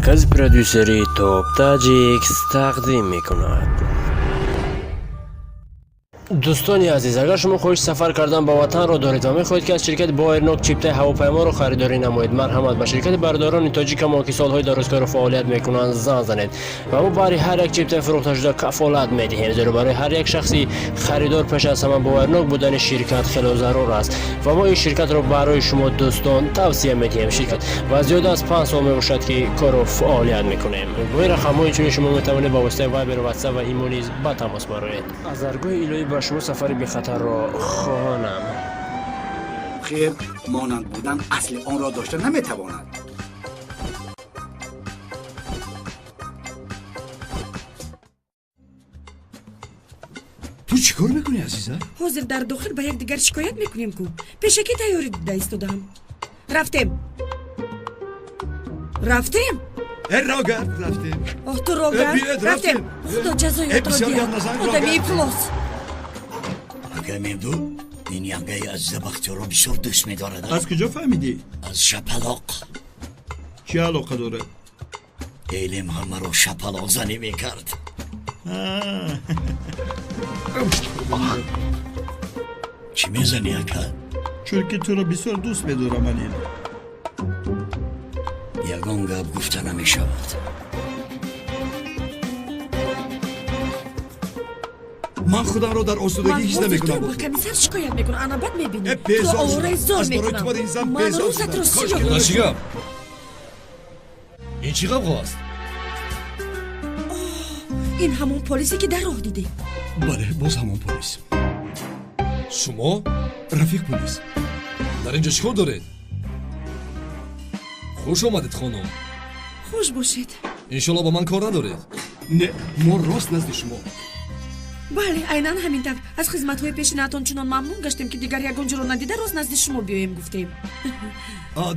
Маркази продюсерии Топ Таҷикс тақдим мекунад. Дӯстони азиз, агар шумо хоҳиши сафар кардан ба ватанро доред ва мехоҳед, ки аз ширкати Боэрнок чиптаи ҳавопайморо харидорӣ намоед, марҳамат, ба ширкати бародарони тоҷикамо, ки солҳои дарозкору фаъолият мекунанд, занг занед ва мо баҳри ҳар як чиптаи фурӯхташуда кафолат медиҳем, зеро барои ҳар як шахси харидор пеш аз ҳама боварнок будани ширкат хело зарур аст ва мо ин ширкатро барои шумо дӯстон тавсия медиҳем. Ширкат ва зиёда аз 5 сол мебошад, ки кору фаъолият мекунем. Бо ин рақамҳо инчунин шумо метавонед ба воситаи Вайбер, Ватсап ва Имо низ ба тамос бароед. Аз даргоҳи илоҳӣ ба шумо сафари бехатарро хоҳонам. Хир монанд будан асли онро дошта наметавонад. Ту чӣ кор мекунӣ, азиза? Ҳозир дар дохил ба якдигар шикоят мекунем ку. Пешакӣ тайёрӣ дида истодаам. Рафтем, рафтем. Э, рогард, рафтем. Оҳ, ту рогард. Биёед, рафтем. рафтем. Худо Э, ҷазоятро бисёр диҳад, гап назан, одами рогард. ифлос. Акай Мемду, ин янгаи Азиза Бахтиёрро бисёр дӯст медорад. Аз куҷо фаҳмидӣ? Аз шапалоқ. Чӣ алоқа дорад? Элем ҳамаро шапалоқзанӣ мекард. Чӣ мезанӣ, ака? Чунки туро бисёр дӯст медорам, Алин. Ягон гап гуфта намешавад. Ман худамро дар осудагӣ Ман ҳис ҳозир намекунам. туро ба комиссар шикоят мекунам, ана баъд мебинӣ. Э, безор Туро овораи шудам. зор Аз барои ту мекунам. ин зан Ман безор рӯзатро шудам. Кош сиёҳ ки мекунам. Чӣ гап? Ин чӣ ғавғо аст? Ин ҳамон полисе, ки дар роҳ дидем. Бале, боз ҳамон полис. Шумо? Рафиқ полис. Дар ин ҷо чӣ кор доред? Хуш омадед, хонум. Хуш бошед. Иншолло, ба ман кор надоред. Не, мо рост назди шумо. Бале, айнан ҳамин тавр. Аз хизматҳои пешинаатон чунон мамнун гаштем, ки дигар ягон ҷоро надида, рост назди шумо биёем гуфтем.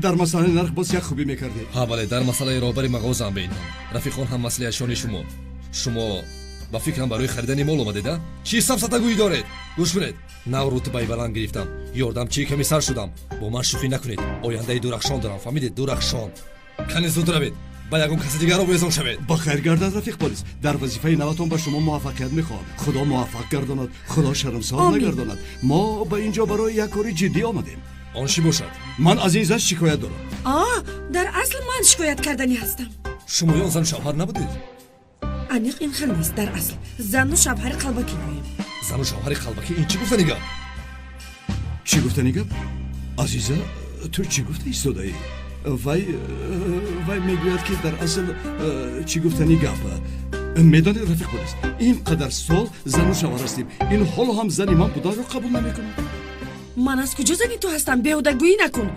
Дар масъалаи нарх боз як хубӣ мекардед. Ҳа, бале, дар масъалаи роҳбари мағозаам бeinҳам рафиқон ҳам маслиҳатшони шумо. Шумо ба фикрам барои харидани мол омадед, а? Чӣ сафсатагӯӣ доред? Гӯш кунед, нав рутбаи баланд гирифтам, ёрдамчии комиссар шудам. Бо ман шӯхӣ накунед. Ояндаи дурахшон дорам, фаҳмидед? Дурахшон. Кани зуд равед, ба ягон каси дигар овезон шавед. Ба хайр гардад, рафиқ полис. Дар вазифаи наватон ба шумо муваффақият мехоҳам. Худо муваффақ гардонад, Худо шармсор Омин. нагардонад. Мо ба ин ҷо барои як кори ҷиддӣ омадем. Он чӣ бошад? Ман аз ин зан шикоят дорам. А, дар асл ман шикоят карданӣ ҳастам. Шумоён зану шавҳар набудед? Аниқ ин хел нест. Дар асл зану шавҳари қалбакӣ гӯем. Зану шавҳари қалбакӣ? Ин чӣ гуфтани гап? Чӣ гуфтани гап? Азиза, ту чӣ гуфта истодаӣ? Вай мегӯяд, ки дар асл чӣ гуфтани гап. Медонед, рафиқ полис, ин қадар сол зану шавҳар ҳастем, ин ҳоло ҳам зани ман буданро қабул намекунад. Ман аз куҷо зани ту ҳастам? Беҳудагӯӣ накун.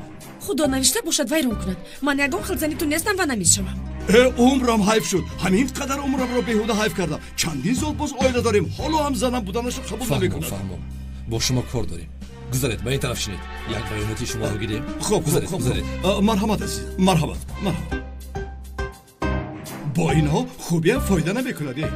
Худо навишта бошад, вайрон кунад. Ман ягон хел зани ту нестам ва намешавам. Э, умрам ҳайф шуд. Ҳамин қадар умрамро беҳуда ҳайф кардам. Чандин сол боз оила дорем, ҳоло ҳам занам буданашро қабул Фаҳмом. намекунад. Фаҳмом, бо шумо кор дорем. Гузаред, ба ин тараф шинед, як баёноти шуморо гирем. Хоб. Гузаред. Хоб. Гузаред. Марҳамат, азиза, марҳамат, марҳамат. Бо инҳо хубиам фоида намекунад, э.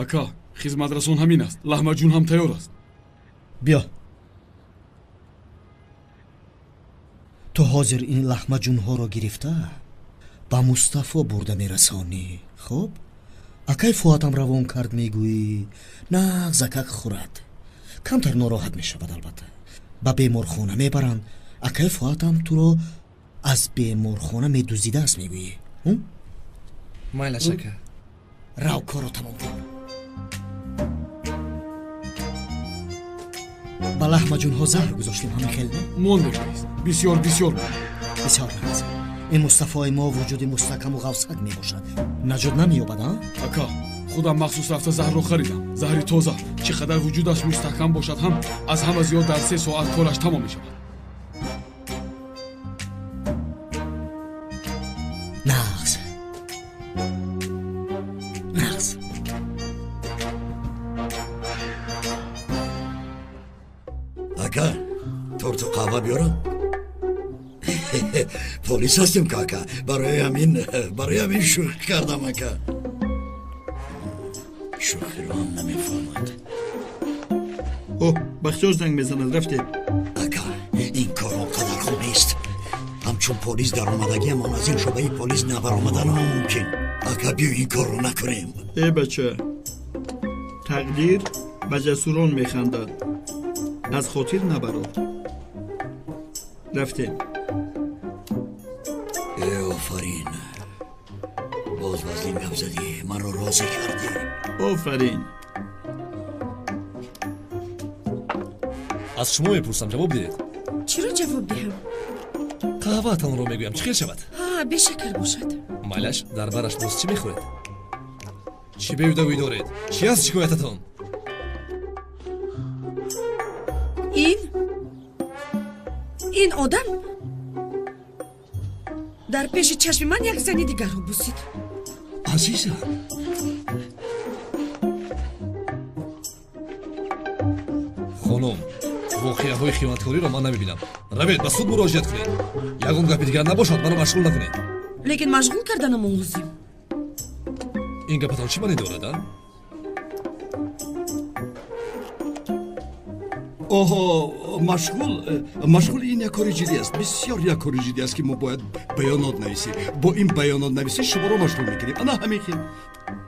Ака, хизматрасон ҳамин аст, лаҳмаҷун ҳам тайёр аст. Биё, ту ҳозир ин лаҳмаҷунҳоро гирифта ба Мустафо бурда мерасонӣ. Хуб, акай Фуатам равон кард, мегӯӣ, нағзакак хӯрад, камтар нороҳат мешавад. Албатта, ба беморхона мебаранд. Акай Фуатам туро аз беморхона медуздидааст, мегӯӣ. Майлаш, ака. Рав, корро тамом кун. Ба лаҳмаҷунҳо заҳр гузоштем, ҳамин хел, не? Мондем нест, бисёр, бисёр монд. Бисёр нағз. Ин Мустафои мо вуҷуди мустаҳкаму ғафсак мебошад, наҷот намеёбад, а? Ака, худам махсус рафта заҳрро харидам, заҳри тоза. Чӣ қадар вуҷудаш мустаҳкам бошад ҳам, аз ҳама зиёд дар 3 соат кораш тамом мешавад. Нағз, нағз. Ака, Торту қаҳва биёрам? Полис ҳастем ка ака, барои ҳамин шӯхӣ кардам ака. Шӯхиро ҳам намефаҳмад. О, Бахтиёр занг мезанад, рафтем. Ака, ин кор он қадар хуб нест. Ҳамчун полис даромадагиамон аз ин шӯъбаи полис набаромаданам мумкин. Ака, биё ин корро накунем. Э бача, тақдир ба ҷасурон механдад, аз хотир набарор. Рафтем. Э офарин, боз вазнин гап задӣ, маро розӣ кардӣ. Офарин. Аз шумо мепурсам, ҷавоб диҳед. Чиро ҷавоб диҳам? Қаҳваатонро мегӯям, чӣ хел шавад? Ҳа, бешакар бошад. Майлаш, дар бараш боз чӣ мехӯред? Чӣ беҳудагӯӣ доред? Чӣ аст шикоятатон? Ин одам дар пеши чашми ман як зани дигарро бусид. Азиза, хонум, воқеаҳои хиёнаткориро ман намебинам. Равед, ба суд муроҷиат кунед. Ягон гапи дигар набошад, маро машғул накунед. Лекин машғул карданамон лозим. Ин гапатон чӣ маъне дорад, а? Оҳо, машғул ин як кори ҷиддӣ аст, бисёр як кори ҷиддӣ аст, ки мо бояд баёнот нависем. Бо ин баёнотнависӣ шуморо машғул мекунем. Ана ҳамин хел.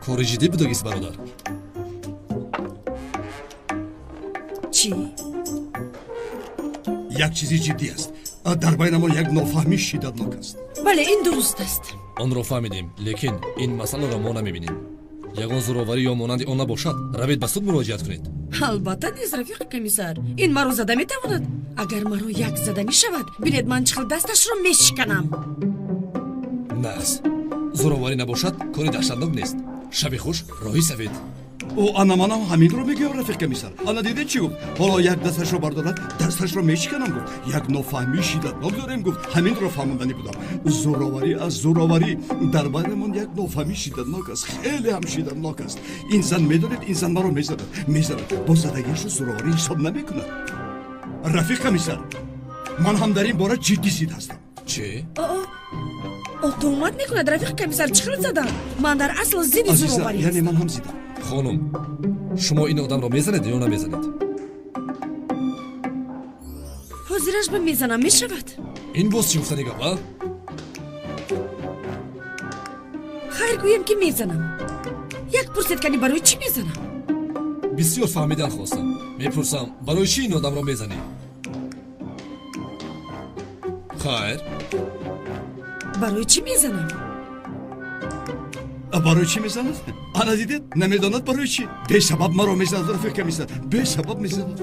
Кори ҷиддӣ будагист, бародар. Чӣ? Як чизи ҷиддӣ аст. Дар байнамон як нофаҳмӣ шиддатнок аст. Бале, ин дуруст аст. Онро фаҳмидем, лекин ин масъаларо мо намебинем. Ягон зӯроварӣ ё монанди он набошад, равед ба суд муроҷиат кунед. Албатта нест, рафиқи комиссар. Ин маро зада метавонад. Агар маро як заданӣ шавад, бинед ман чӣ хел дасташро мешиканам. Нағз, зӯроварӣ набошад, кори даҳшатнок нест. Шаби хуш, роҳи сафед. О, ана манам ҳаминро мегӯям, рафиқ комиссар. Ана дидед чӣ гуфт? Ҳоло як дасташро бардорад, дасташро мешиканам гуфт. Як нофаҳмии шиддатнок дорем гуфт. Ҳаминро фаҳмонданӣ будам. Зӯроварӣ аз зӯроварӣ. Дар байнамон як нофаҳмии шиддатнок аст, хеле ҳам шиддатнок аст. Ин зан, медонед, ин зан маро мезанад, мезанад. Бо задагиашро зӯроварӣ ҳисоб намекунад. Рафиқ комиссар, ман ҳам дар ин бора ҷиддӣ зид ҳастам. Чӣ? О, туҳмат мекунад, рафиқи комиссар. Чӣ хел задам? Ман дар асл зидди зӯроварӣ. Яъне ман ҳам зидам. Хонум, шумо ин одамро мезанед ё намезанед? Ҳозираш ба мезанам, мешавад? Ин боз чӣ гуфтани гап, а? Хайр, гӯем ки мезанам. Як пурсед, кани барои чӣ мезанам? Бисёр фаҳмидан хостам. Мепурсам, барои чӣ ин одамро мезанӣ? Хайр. Барои чӣ мезанам? Барои чӣ мезанад? Ана дидед, намедонад барои чӣ. Бесабаб маро мезанад, рафиқ комиссар. Бесабаб мезанад.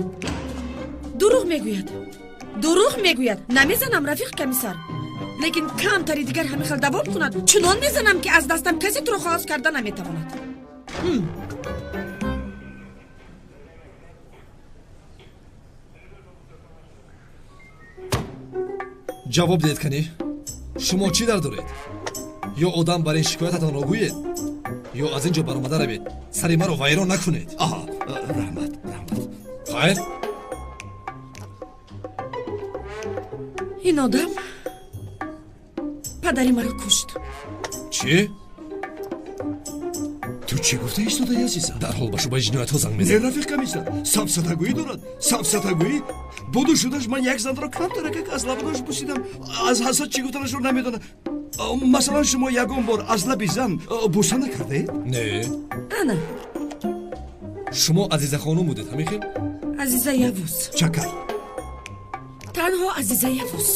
Дурӯғ мегӯяд, дурӯғ мегӯяд. Намезанам, рафиқ комиссар. Лекин камтари дигар ҳамин хел давом кунад, чунон мезанам, ки аз дастам касе туро халос карда наметавонад. Ҷавоб диҳед, кани шумо чӣ дар доред? Ё одам бар ин шикоятатонро гӯед, ё аз ин ҷо баромада равед. Сари маро вайрон накунед. Аҳа, раҳмат, раҳмат. Хайр. Ин одам падари маро кушт. Чӣ? Ту чӣ гуфта истодаи, азиза? Дарҳол ба шӯъбаи ҷиноятҳо занг мезанам. Не, рафиқ комиссар, сафсатагӯӣ дорад, сафсатагӯӣ. Буду шудаш ман як занро камтаракак аз лабонаш бусидам. Аз ҳасад чӣ гуфтанашро намедонам. Масалан, шумо ягон бор аз лаби зан буса накардаед? Не. Ана. Шумо Азиза хонум будед, ҳамин хел? Азиза Явуз. Чакар. Танҳо Азиза Явуз.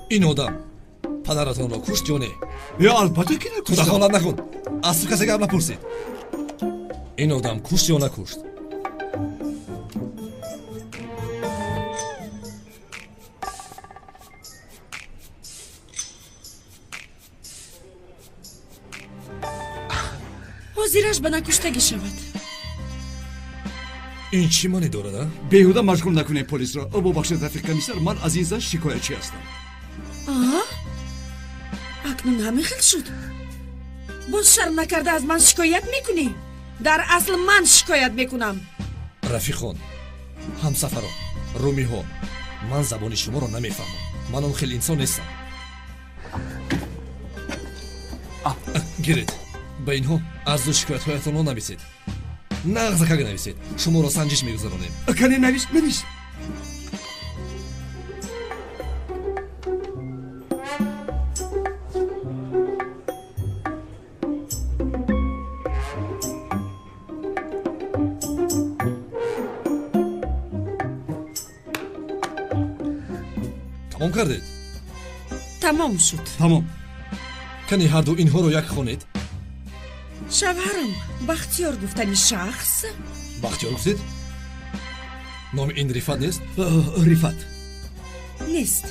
Ин одам падаратонро кушт ё не? Ё, албатта ки накушт. Ту дахолат накун. Аз ту касе гап напурсид. Ин одам кушт ё накушт? Ҳозираш ба накуштагӣ шавад. Ин чӣ маъне дорад, а? Беҳуда машғул накунед полисро. Бубахшед, рафиқ комиссар, ман аз ин зан шикоятчӣ ҳастам. Аа? Акнун ҳамин хел шуд? Боз шарм накарда аз ман шикоят мекунӣ? Дар асл ман шикоят мекунам. Рафиқон, ҳамсафарон, Румиҳо, ман забони шуморо намефаҳмам. Ман он хел инсон нестам. Гиред, ба инҳо арзу шикоятҳоятонро нависед. Нағзакак нависед, шуморо санҷиш мегузаронем. Кане навис, навис. Тамом кардед? Тамом шуд. Тамом. Кани ҳарду инҳоро як хонед. Шавҳарам Бахтиёр гуфтани шахс. Бахтиёр гуфтед? Номи ин Рифат нест? Рифат нест.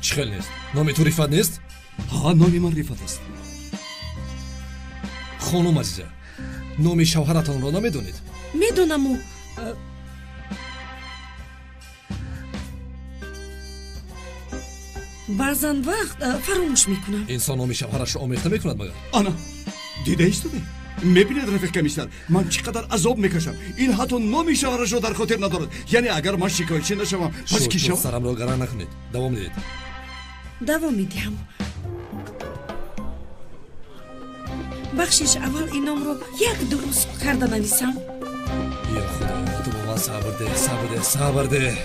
Чӣ хел нест? Номи ту Рифат нест? Ҳа, номи ман Рифат аст. Хонум Азиза, номи шавҳаратонро намедонед? Медонаму баъзан вақт фаромӯш мекунам. Инсон номи шавҳарашро омехта мекунад магар? Ана, дида истоде? Мебинед, рафиқ комиссар, ман чӣ қадар азоб мекашам. Ин ҳатто номи шавҳарашро дар хотир надорад. Яъне агар ман шикоятчӣ нашавам, пас кӣ шавам? Сарамро гаран накунед. Давом диҳед. Давом медиҳам. Бахшиш, аввал ин номро як дуруст карда нависам. Ё Худоё, ту бо ман сабр деҳ, сабр деҳ, сабр деҳ.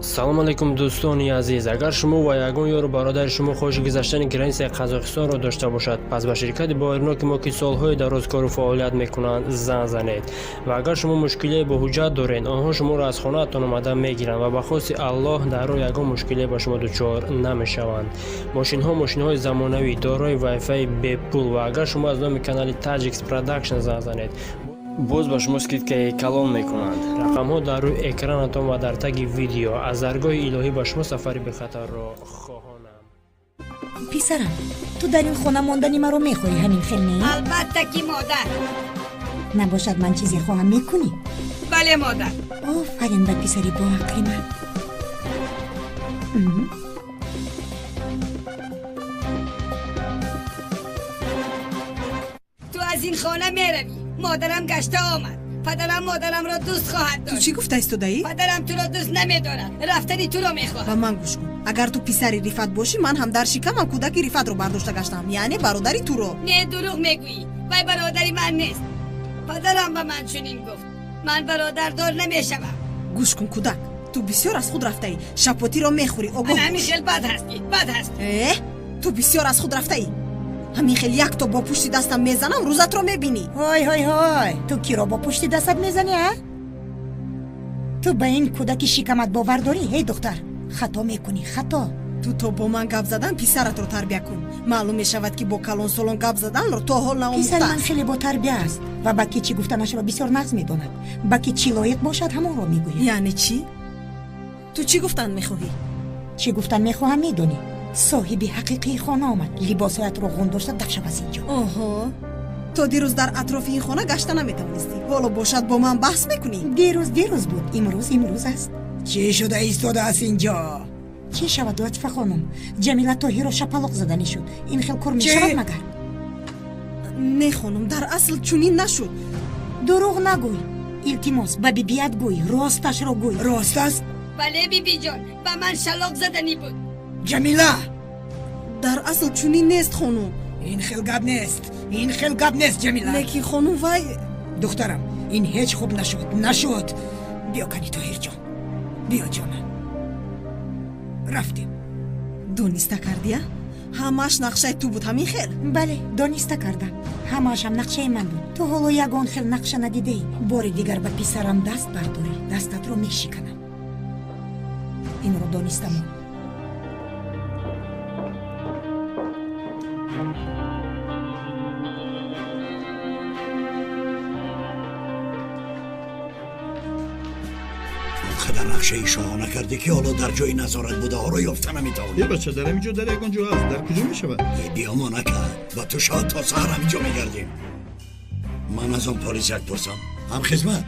Салом алейкум, дӯстони азиз. Агар шумо ва ягон ёру бародари шумо хоҳиши гузаштани границаи Қазоқистонро дошта бошад, пас ба ширкати Боирноки мо, ки солҳои дароз кору фаъолият мекунанд, занг занед. Ва агар шумо мушкилие бо ҳуҷҷат доред, онҳо шуморо аз хонаатон омада мегиранд ва ба хости Аллоҳ дар роҳ ягон мушкилие ба шумо дучор намешаванд. Мошинҳо мошинҳои замонавӣ, дорои вайфаи бепул, ва агар шумо аз номи канали Таҷикс Продакшн занг занед, боз ба шумо скидкаи калон мекунанд. Рақамҳо дар рӯи экранатон ва дар таги видео. Аз даргоҳи илоҳӣ ба шумо сафари бехатарро хоҳонам. Писарам, ту дар ин хона мондани маро мехоҳӣ, ҳамин хел не? Албатта ки модар. Набошад ман чизе хоҳам, мекунӣ? Бале модар. Офарин ба писари боақли ман. Ту аз ин хона меравӣ. Модарам гашта омад. Падарам модарамро дӯст хоҳад дошт. Ту чӣ гуфта истодаӣ? Падарам туро дӯст намедорад, рафтани туро мехоҳад. Ба ман гӯш кун. Агар ту писари Рифат бошӣ, ман ҳам дар шикамам кӯдаки Рифатро бардошта гаштам, яъне бародари туро. Не, дурӯғ мегӯӣ. Вай бародари ман нест. Падарам ба ман чунин гуфт. Ман бародардор намешавам. Гӯш кун, кӯдак, ту бисёр аз худ рафтаӣ. Шапотиро мехӯрӣ, огоҳ бош. Ҳамин хел бад ҳастӣ, бад ҳастӣ. Э, ту бисёр аз худ рафтаӣ. Ҳамин хел якто бо пушти дастам мезанам, рӯзатро мебинӣ. Ҳой, ҳой, ҳой, ту киро бо пушти дастат мезанӣ, а? Ту ба ин кӯдаки шикамат бовар дорӣ, ҳей духтар? Хато мекунӣ, хато. Ту то бо ман гап задан писаратро тарбия кун. Маълум мешавад, ки бо калонсолон гап заданро то ҳол наомӯхтааст. Писари ман хеле ботарбия аст ва ба ки чӣ гуфтанашро бисёр нағз медонад. Ба ки чӣ лоиқ бошад, ҳамонро мегӯяд. Яъне чӣ? Ту чӣ гуфтан мехоҳӣ? Чӣ гуфтан мехоҳам медонӣ? Соҳиби ҳақиқии хона омад. Либосҳоятро ғун дошта дафшав аз инҷо. Оҳо, то дирӯз дар атрофи ин хона гашта наметавонистӣ. Ҳоло бошад бо ман баҳс мекунӣ? Дирӯз дирӯз буд, имрӯз имрӯз аст. Чӣ шуда истодааст инҷо? Чӣ шавад, Латифа хонум? Ҷамила Тоҳиро шапалоқ заданӣ шуд. Ин хел кор мешавад магар? Не хонум, дар асл чунин нашуд. Дурӯғ нагӯй. Илтимос, ба бибият гӯй, росташро гӯй. Рост аст? Бале бибиҷон, ба ман шалоқ заданӣ буд. Ҷамила! Дар асл чунин нест хонум. Ин хел гап нест, ин хел гап нест, Ҷамила. Лекин хонум вай. Духтарам, ин ҳеҷ хуб нашуд, нашуд. Биё кани Тоҳирҷон, биё ҷонам. Рафтем. Дониста кардия? Ҳамааш нақшаи ту буд, ҳамин хел? Бале, дониста кардам. Ҳамаашам нақшаи ман буд. Ту ҳоло ягон хел нақша надидаӣ. Бори дигар ба писарам даст бардорӣ, дастатро мешиканам. Инро донистамон. Қадар нақшаи шоҳона кардӣ, ки ҳоло дар ҷои назорат будаҳоро ёфта наметавонӣ. Е бача, дар ҳамин ҷо дар ягон ҷо аст. Дар куҷо мешавад? Е биё, монака, ба ту шоҳ то саҳар ҳамин ҷо мегардем. Ман аз он полис як пурсам. Ҳам хизмат.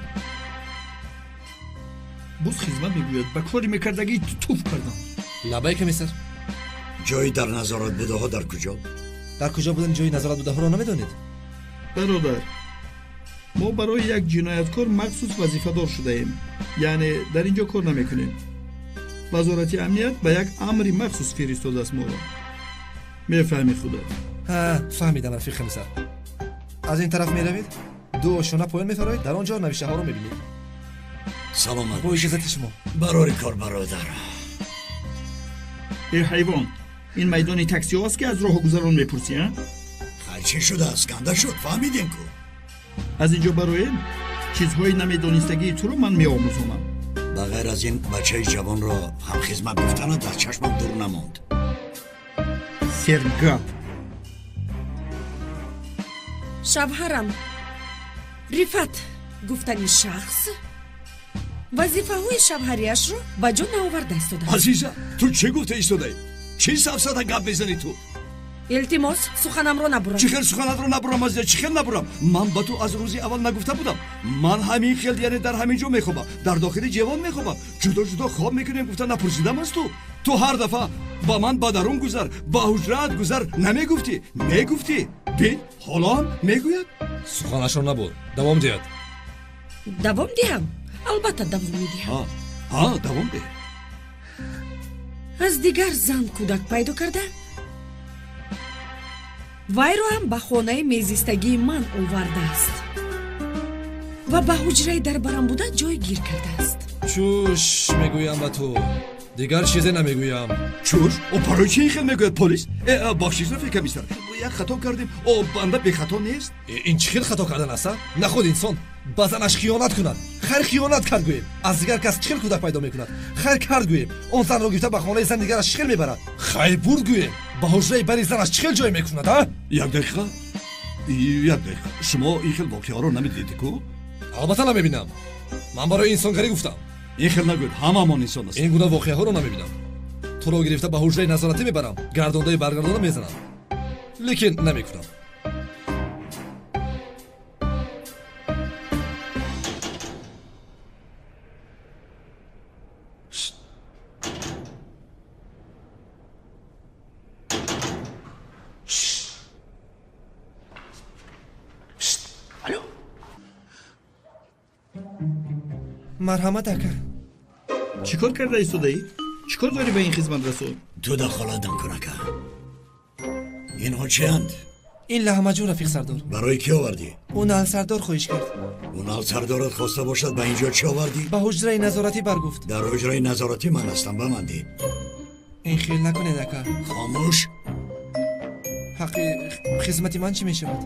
Боз хизмат мегӯяд. Ба кори мекардагӣ туф кардам. Лабай комиссар. Ҷои дар назорат будаҳо дар куҷо? Дар куҷо будани ҷои назорат будаҳоро намедонед? Бародар, Мо барои як ҷинояткор махсус вазифадор шудаем, яъне дар ин ҷо кор намекунем. Вазорати амният ба як амри махсус фиристодааст моро. Мефаҳмӣ худат? Ҳа, фаҳмидам, рафиқ комиссар. Аз ин тараф меравед, ду ошёна поён мефароед, дар он ҷо навиштаҳоро мебинед. Саломат. Бо иҷозати шумо. Барори кор, бародар. Э ҳайвон, ин майдони таксиҳо аст, ки аз роҳу гузарон мепурсӣ, а? Хайр, чӣ шудааст? Ганда шуд, фаҳмидем ку. Аз ин ҷо бароем, чизҳои намедонистагии туро ман меомӯзонам. Ба ғайр аз ин, бачаи ҷавонро ҳамхизмат гуфтанат аз чашмам дур намонд. Сергап. Шавҳарам Рифат гуфтани шахс вазифаҳои шавҳарияшро ба ҷо наоварда истодааст. Азиза, ту чӣ гуфта истодаӣ? Чӣ сафсата гап мезанӣ ту? Илтимос, суханамро набурам. Чӣ хел суханатро набурам, азиза, чӣ хел набурам? Ман ба ту аз рӯзи аввал нагуфта будам. Ман ҳамин хел, яъне дар ҳамин ҷо мехобам, дар дохили ҷевон мехобам, ҷудо ҷудо хоб мекунем гуфта напурсидам аз ту. Ту ҳар дафъа ба ман ба дарун гузар, ба ҳуҷраат гузар намегуфтӣ? Мегуфтӣ. Бин, ҳоло ҳам мегӯяд. Суханашро набур, давом диҳад. Давом диҳам? Албатта давом медиҳам. Ҳа, давом деҳ. Аз дигар зан кӯдак пайдо карда, вайро ҳам ба хонаи мезистагии ман овардааст ва ба ҳуҷраи дар барам буда ҷойгир кардааст. Чӯш мегӯям ба ту, дигар чизе намегӯям. Чӯш? О, барои чӣ ин хел мегӯяд полис? Э, бахшиш, рафиқ комиссар, як хато кардем. О, банда бехато нест. Ин чӣ хел хато кардан аст, а? Наход инсон ба занаш хиёнат кунад. Хайр, хиёнат кард гӯем, аз дигар кас чӣ хел кӯдак пайдо мекунад? Хайр кард гӯем, он занро гирифта ба хонаи зан дигараш чӣ хел мебарад? Хайр бурд гӯем, ба ҳуҷраи бари занаш чӣ хел ҷой мекунад, а? Як дақиқа, як дақиқа, шумо ин хел воқеаро намедидед ку? Албатта намебинам. Ман барои инсонгарӣ гуфтам. Ин хел нагӯед, ҳамаамон инсон ҳастем. Ин гуна воқеаҳоро намебинам. Туро гирифта ба ҳуҷраи назоратӣ мебарам, гардондаи баргардонда мезанам, лекин намекунам. Марҳамат, ака. Чӣ кор карда истодаӣ? Чӣ кор дорӣ ба ин хизматрасон? Ту дахолат накун, ака. Инҳо чианд? Ин лаҳмаҷун, рафиқ сардор. Барои кӣ овардӣ? Ӯ налсардор хоҳиш кард. Ӯ налсардорат хоста бошад, ба ин ҷо чӣ овардӣ? Ба ҳуҷраи назоратӣ баргуфт. Дар ҳуҷраи назоратӣ ман ҳастам, ба ман деҳ. Ин хел накунед, ака. Хомӯш. Ҳаққи хизмати ман чӣ мешавад?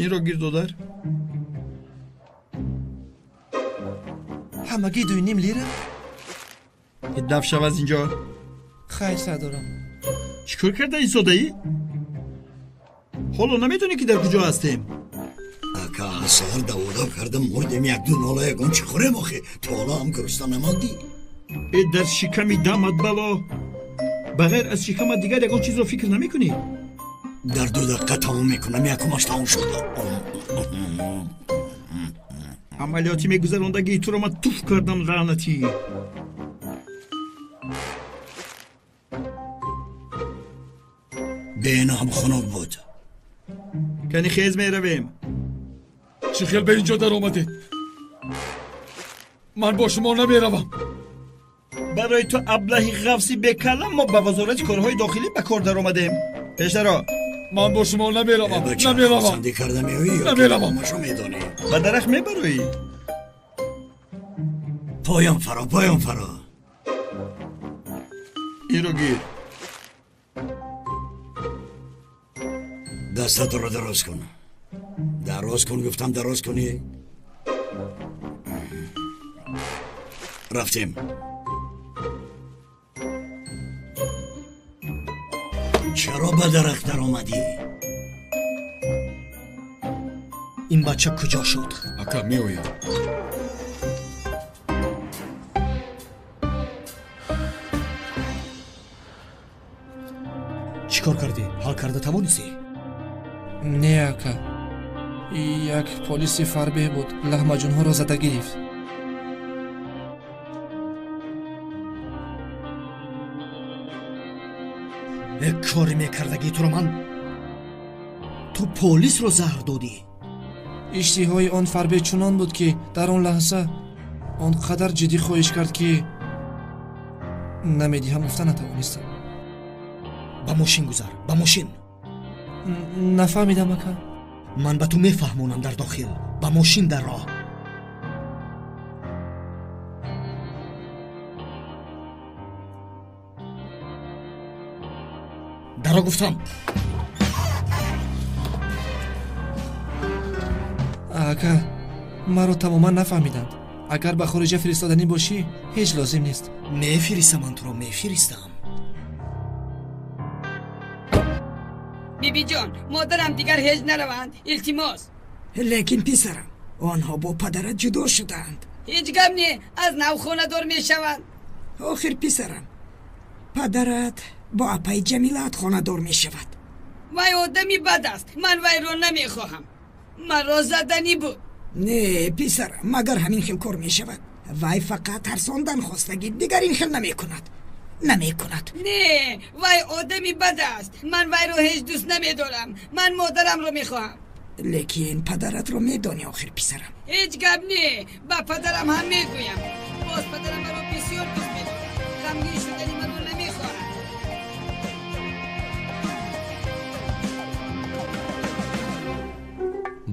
Инро гир, додар. Ҳамагӣ 2.5 лира? Даф шав аз инҷо. Хайр, сардорам. Чӣ кор карда истодаӣ? Ҳоло намедонӣ, ки дар куҷо ҳастем? Ака, аз саҳар даводав кардам, мурдем, як-ду нола ягон чӣ хӯрем охи. Ту ҳоло ҳам гурусна намондӣ? Э, дар шиками дамат бало. Ба ғайр аз шикамат дигар ягон чизро фикр намекунӣ? Дар 2 дақиқа тамом мекунам, якумаш тамом шуд. Амалиёти мегузарондагии туро ман туф кардам, лаънатӣ. Бенаҳам хунук буд. Кани хез, меравем. Чӣ хел ба ин ҷо даромадед? Ман бо шумо намеравам. Барои ту, аблаҳи ғафси бекалам, мо ба вазорати корҳои дохилӣ ба кор даромадем. Пешдаро. Ман бо шумо намеравам, намеравам. Хурсандӣ карда меоӣ ё Намеравам. Машо медонӣ? Ба дарахт мебароӣ? Поён фаро, поён фаро. Инро гир. Дастатро дароз кун. Дароз кун гуфтам, дароз кунӣ. Рафтем. Чаро ба дарахт даромадӣ? Ин бача куҷо шуд? Ака, меояд. Чӣ кор кардӣ? Ҳал карда тавонистӣ? Не, ака, як полиси фарбеҳ буд, лаҳмаҷунҳоро зада гирифт. Кори мекардагӣ туро ман, ту полисро заҳр додӣ. Иштиҳои он фарбе чунон буд, ки дар он лаҳза он қадар ҷиддӣ хоҳиш кард, ки намедиҳам гуфта натавонистам. Ба мошин гузар, ба мошин. Нафаҳмидам, ака. Ман ба ту мефаҳмонам дар дохил. Ба мошин дар роҳ. Даро гуфтам. Ака, маро тамоман нафаҳмиданд. Агар ба хориҷа фиристоданӣ бошӣ, ҳеҷ лозим нест. Мефиристам, ман туро мефиристам. Бибиҷон, модарам дигар ҳеҷ нараванд, илтимос. Лекин писарам, онҳо бо падарат ҷудо шудаанд. Ҳеҷ гап не, аз нав хонадор мешаванд. Охир писарам, падарат бо апаи Ҷамилаат хонадор мешавад. Вай одами бад аст, ман вайро намехоҳам. Маро заданӣ буд. Не писарам, магар ҳамин хел кор мешавад? Вай фақат тарсондан хостагӣ, дигар ин хел намекунад. Намекунад. Не, вай одами бад аст, ман вайро ҳеҷ дӯст намедорам. Ман модарамро мехоҳам. Лекин падаратро медонӣ охир писарам. Ҳеҷ гап не, ба падарам ҳам мегӯям. Боз падарам маро бисёр дӯст медорад, ғамгин шудани маро намехоҳад.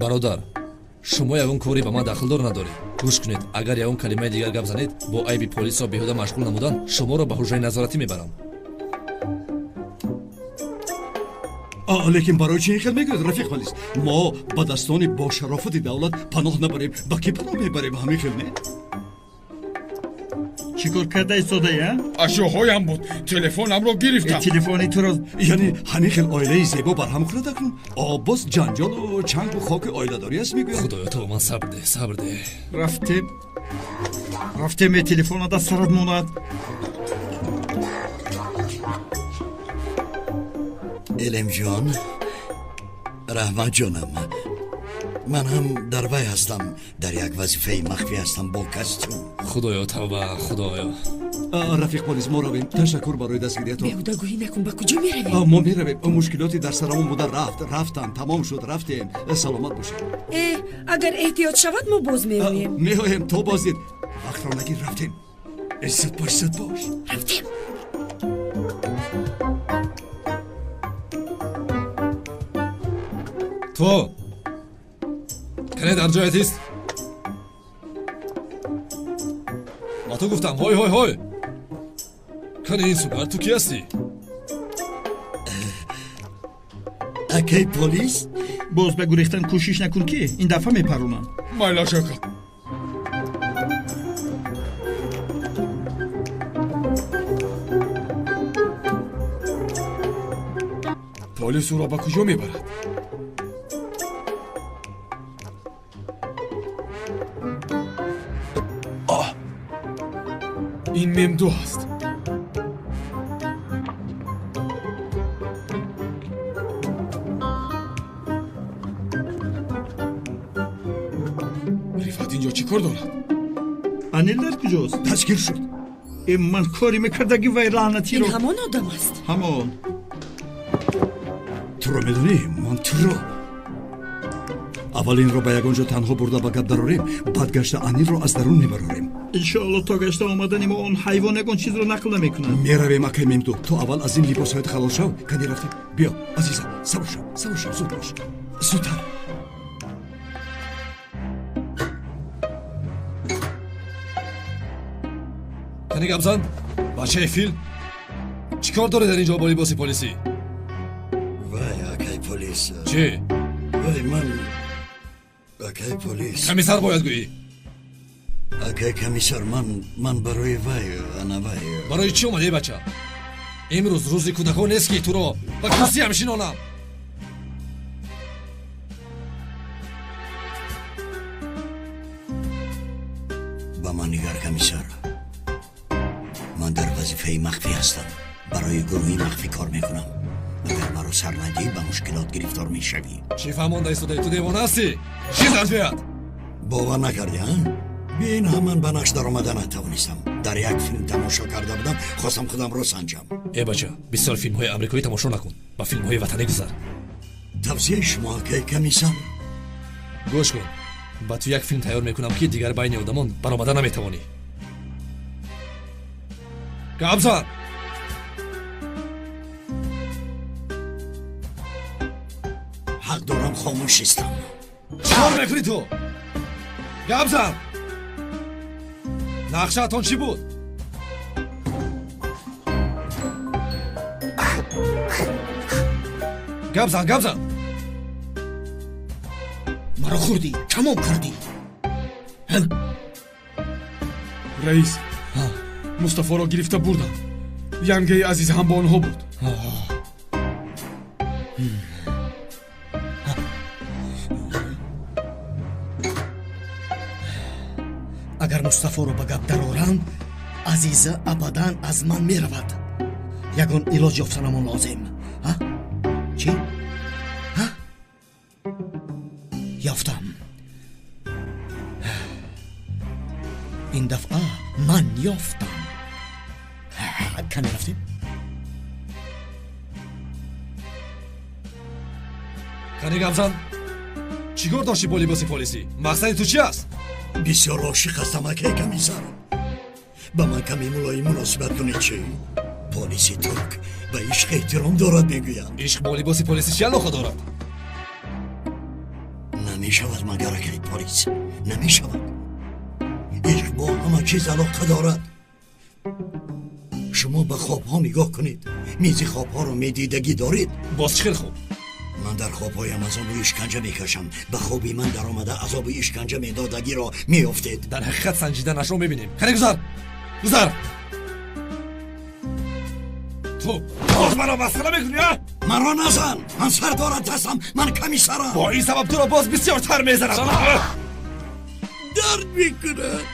Бародар, шумо ягон коре ба ман дахлдор надоред. Гӯш кунед, агар ягон калимаи дигар гап занед, бо айби полисро беҳуда машғул намудан, шуморо ба ҳуҷраи назоратӣ мебарам. Лекин барои чӣ ин хел мегӯяд, рафиқ полис? Мо ба дастони бошарофати давлат паноҳ набарем, ба кӣ паноҳ мебарем? Ҳамин хел не? Чӣ кор карда истодаи, а? Ашёҳоям буд, телефонамро гирифтам. Телефони туро? Яъне ҳамин хел оилаи зебо барҳам хӯрад акнун? Боз ҷанҷолу чангу хоки оиладорӣ аст мегӯяд. Худоё, то ман сабр деҳ, сабр деҳ. Рафтем, рафтем, е телефона даст сарат монад. Элемҷон, раҳмат ҷонам, ман ҳам дар вай ҳастам, дар як вазифаи махфӣ ҳастам бо костюм. Худоё, тавба, худоё. Рафиқ полис, мо равем. Ташаккур барои дастгириятон. Беҳудагӯӣ накун, ба куҷо меравем? Мо меравем. Мушкилоти дар сарамон буда рафт, рафтан, тамом шуд, рафтем. Саломат бошед. Агар эҳтиёт шавад, мо боз меоем. Меоем, то боздид. Вақтро нагир, рафтем. Зуд бош, зуд бош. Рафтем. То кане дар ҷоят ист? Ба ту гуфтам, ҳой ҳой ҳой. Кане ин субар, ту кӣ ҳастӣ? Акай полис? Боз ба гурехтан кӯшиш накун, ки ин дафъа мепаронам. Майлаш, ака. Полис ӯро ба куҷо мебарад? Ин Мемду аст. Рифат инҷо чӣ кор дорад? Анил дар куҷост? Дастгир шуд. Ман коре мекардаги вай лаънатиро. Ин ҳамон одам аст. Ҳамон. Туро медонӣ, ман туро аввал инро ба ягон ҷо танҳо бурда ба гап дарорем, баъд гашта Анилро аз дарун мебарорем. Иншоалло то гашта омадани мо он ҳайвон ягон чизро нақл намекунад. Меравем, акай Мемду. Ту аввал аз ин либосҳоят халос шав. Кани рафтем. Биё, азизам, сабр шав, сабр шав, зуд бош, зудтар. Кани гап зан, бачаи фил. Чӣ кор дорӣ дар ин ҷо бо либоси полисӣ? Вай, акай полис. Чӣ? Вай, ман акай полис. Комиссар бояд гӯӣ. Акай комиссар, ман барои вай, ана вай. Барои чӣ омадӣ, бача? Имрӯз рӯзи кӯдакон нест, ки туро ба курсиям шинонам. Ба ман нигар, комиссар. Ман дар вазифаи махфӣ ҳастам. Барои гурӯҳи махфӣ кор мекунам. Агар маро сар надиҳӣ, ба мушкилот гирифтор мешавӣ. Чӣ фаҳмонда истодаӣ? Ту девона ҳастӣ? Чӣ дар ҷоят? Бовар накардӣ, а? Бе ин ҳам ман ба нақш даромада натавонистам. Дар як филм тамошо карда будам, хостам худамро санҷам. Э бача, бисёр филмҳои амрикоӣ тамошо накун, ба филмҳои ватанӣ гузар. Тавсияи шумо, акай комиссар? Гӯш кун, ба ту як филм тайёр мекунам, ки дигар байни одамон баромада наметавонӣ. Гап зан! Ҳақ дорам хомӯш истам. Чӣ кор мекунӣ ту? Гап зан! Нақшаатон чӣ буд? Гап зан, гап зан! Маро хӯрдӣ, тамом кардӣ. Раис, Мустафоро гирифта бурданд. Янгаи Азиз ҳам бо онҳо буд. Агар Мустафоро ба гап дарорам, Азиза абадан аз ман меравад. Ягон илоҷ ёфтанамон лозим. Чӣ? Ёфтам. Ин дафъа ман ёфтам. Каме рафтем? Кани гап зан? Чӣ кор доштӣ бо либоси полисӣ? Мақсади ту чӣ аст? Бисёр ошиқ ҳастам, акай комиссар. Ба ман каме мулоим муносибат кунед чӣ? Полиси турк ба ишқ эҳтиром дорад, мегӯянд. Ишқ бо либоси полисӣ чӣ алоқа дорад? Намешавад магар, акай полис, намешавад. Ишқ бо ҳама чиз алоқа дорад. Шумо ба хобҳо нигоҳ кунед. Мизи хобҳоро медидагӣ доред? Боз чӣ хел хоб? Ман дар хобҳоям азоби ишканҷа мекашам. Ба хоби ман даромада азоби ишканҷа медодагиро меёфтед. Дар ҳақиқат санҷиданашро мебинем. Кане гузар, гузар! Ту боз маро масхара мекунӣ, а? Маро назан! Ман сардорат ҳастам, ман комиссарам. Бо ин сабаб туро боз бисёртар мезанам. Дард мекунад.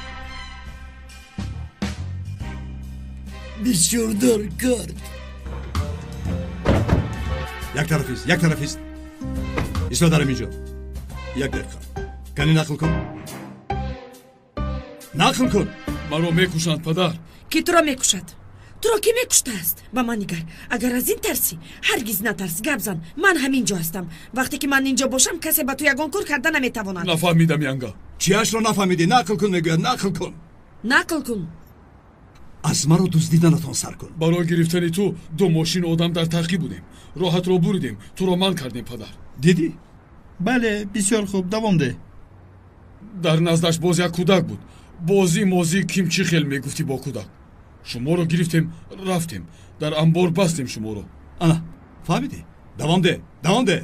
Бисёр дард кард. Як тарафист, як тарафист. Исто дарам инҷо. Як дақиқа. Кани нақл кун. Нақл кун. Маро мекушанд, падар. Ки туро мекушад? Туро ки мекуштааст? Ба ман нигар. Агар аз ин тарсӣ, ҳаргиз натарс, гап зан. Ман ҳамин ҷо ҳастам. Вақте ки ман инҷо бошам, касе ба ту ягон кор карда наметавонад. Нафаҳмидам, янга. Чиашро нафаҳмидӣ? Нақл кун, мегӯяд, нақл кун. Нақл кун. Аз маро дуздиданатон сар кун. Барои гирифтани ту ду мошин одам дар таъқиб будем. Роҳатро буридем, туро ман кардем, падар. Дидӣ? Бале, бисёр хуб, давом деҳ. Дар наздаш боз як кӯдак буд. Бозӣ мозӣ ким чӣ хел мегуфтӣ бо кӯдак. Шуморо гирифтем, рафтем. Дар амбор бастем шуморо. Ана, фаҳмидӣ? Давом деҳ, давом деҳ.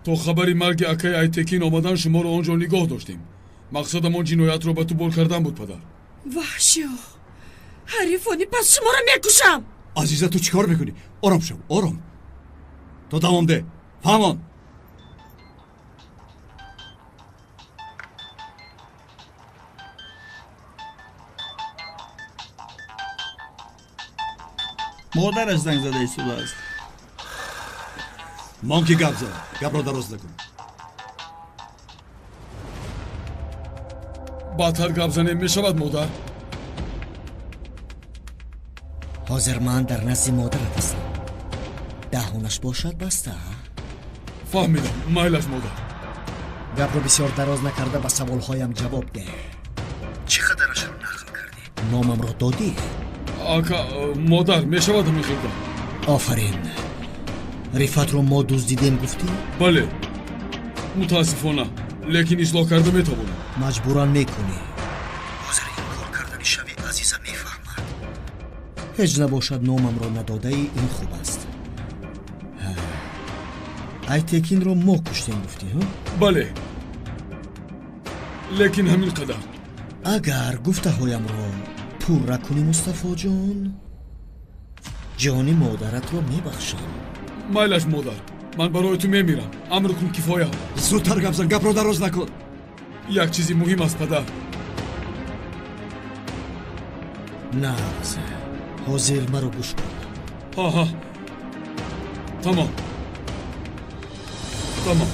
То хабари марги акаи Айтекин омадан шуморо он ҷо нигоҳ доштем. Мақсадамон ҷиноятро ба ту бор кардан буд, падар. Ваҳшиё! Ҳарифони, пас шуморо мекушам! Азиза, ту чӣ кор мекунӣ? Ором шав, ором. То давом деҳ, фаҳмон. Модараш занг зада истодааст. Мон ки гап зад, гапро дароз накун. Баъдтар гап занем мешавад, модар? Ҳозир ман дар назди модарат ҳастам. Даҳонаш бошад баста. Фаҳмидам, майлаш, модар. Гапро бисёр дароз накарда ба саволҳоям ҷавоб деҳ. Чӣ қадарашро нақл кардӣ? Номамро додӣ? Ака, модар, мешавад ҳамин хел гап? Офарин. Рифатро мо дуздидем гуфтӣ? Бале, мутаассифона, лекин ислоҳ карда метавонам. Маҷбуран мекунӣ. Ҳозир ин кор кардани шави Азиза мефаҳмад. Ҳеҷ набошад номамро надодаи ин хуб аст. Айтекинро мо куштем гуфтӣ, ҳа? Бале, лекин ҳамин қадар. Агар гуфтаҳоямро пурра кунӣ, Мустафоҷон, ҷони модаратро мебахшам. Майлаш, модар, ман барои ту мемирам. Амр кун, кифоя. Зудтар гап зан, гапро дароз накун. Як чизи муҳим аст, падар. Нағз, ҳозир маро гӯш кун. Ҳа, ҳа, тамом, тамом.